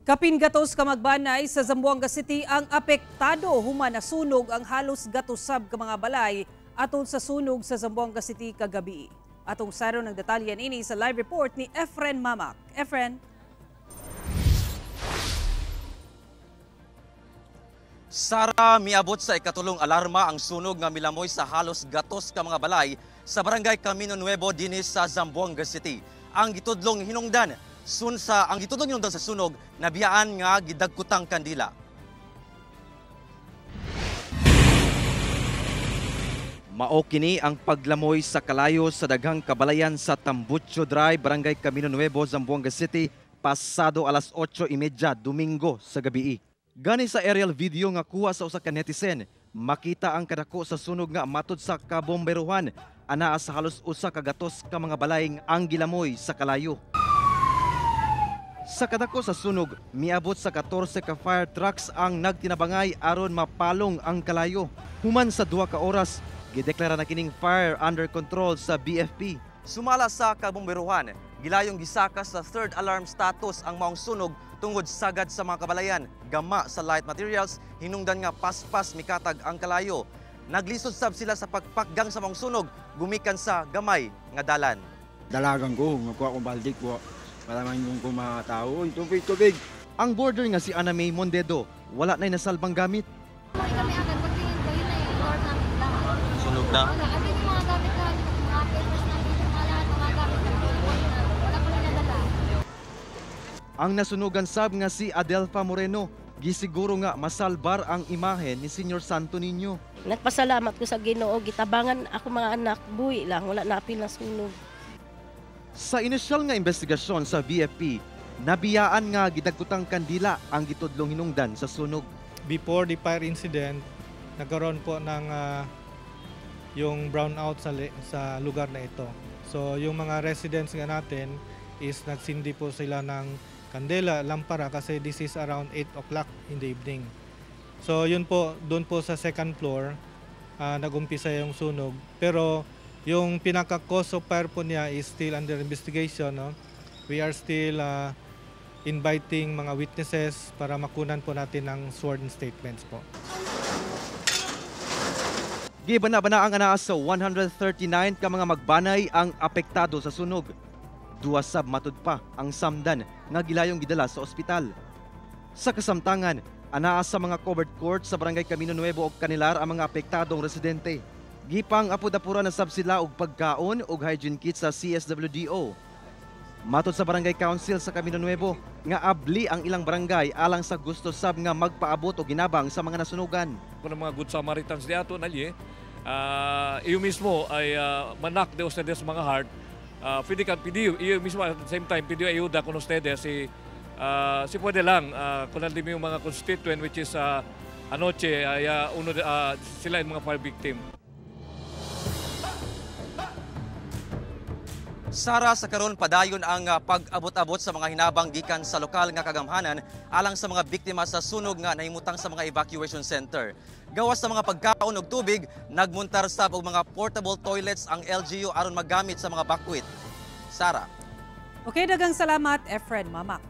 Kapin gatos ka magbanay sa Zamboanga City ang apektado human nasunog ang halos gatusab ka mga balay atol sa sunog sa Zamboanga City kagabi. Atong saron ng detalye ini sa live report ni Efren Mamak. Efren. Sara, miabot sa ikatulong alarma ang sunog nga milamoy sa halos gatos ka mga balay sa Barangay Camino Nuevo dinhi sa Zamboanga City. Ang gitudlong hinungdan sa sunog nabiyaan nga gidagkutang kandila. Mao kini ang paglamoy sa kalayo sa daghang kabalayan sa Tambucho Drive, Barangay Camino Nuevo, Zamboanga City, pasado alas 8:30 Domingo sa gabi. Gani sa aerial video nga kuha sa usa ka netizen, makita ang kadako sa sunog nga matud sa kabomberuhan anaa sa halos 100 ka mga balay ang gilamoy sa kalayo. Sa kadako sa sunog, miabot sa 14 ka fire trucks ang nagtinabangay aron mapalong ang kalayo. Human sa 2 ka oras, gideklara na kining fire under control sa BFP. Sumala sa kabomberuhan, gilayong gisaka sa third alarm status ang maong sunog tungod sagad sa mga kabalayan. Gama sa light materials, hinungdan nga paspas mikatag ang kalayo. Naglisod sab sila sa pagpakgang sa maong sunog, gumikan sa gamay nga dalan. Dalagan ko, magkuha kong balde ko. Para man yung kung mga tao, tubig, tubig. Ang border nga si Ana May Mondedo, wala na'y nasalbang gamit. Kami agad, pagtingin ko, yun na yung floor namin lahat. Sunog na? Wala, agad yung mga gamit namin, mga papers namin, mga lahat, mga gamit namin, wala pa rin nadala. Ang nasunugan sab nga si Adelfa Moreno, gisiguro nga masalbar ang imahe ni Senyor Santo Niño. Nagpasalamat ko sa Ginoo, gitabangan ako mga anak, buhi lang, wala na apil na sunog. Sa inisyal nga investigasyon sa BFP, nabiyaan nga gidagkutang kandila ang gitudlong hinungdan sa sunog. Before the fire incident, nagkaroon po ng yung brownout sa lugar na ito. So yung mga residents nga natin is nagsindi po sila ng kandela, lampara, kasi this is around 8 o'clock in the evening. So yun po, doon po sa second floor, nag-umpisa yung sunog. Pero yung pinaka-cause of fire po niya is still under investigation. No? We are still inviting mga witnesses para makunan po natin ng sworn statements po. Gibana-bana ang anaa sa 139 ka mga magbanay ang apektado sa sunog. Duwa sab matud pa ang samdan nga gilayong gidala sa ospital. Sa kasamtangan, anaa sa mga covered court sa Barangay Camino Nuevo ug Canilar ang mga apektadong residente. Gipang apod-apura na sab sila og pagkaon ug hygiene kit sa CSWDO. Matod sa Barangay Council sa Camino Nuevo, nga abli ang ilang barangay alang sa gusto sab nga magpaabot og ginabang sa mga nasunugan. Kung ang mga Good Samaritans di ato nalye, iyo mismo ay manak de ustedes mga heart. Pwede ka, pwede, iyo mismo at the same time, pwede ayuda con ustedes si pwede lang, kung nandun yung mga constituent which is anoche, ay, uno, sila yung mga fire victim. Sara, sa karon padayon ang pag-abot-abot sa mga hinabang gikan sa lokal nga kagamhanan alang sa mga biktima sa sunog nga nahimutang sa mga evacuation center. Gawas sa mga pagkaon og tubig, nagmuntar sab og mga portable toilets ang LGU aron magamit sa mga bakwit. Sara. Okay, daghang salamat, Efren Mamak.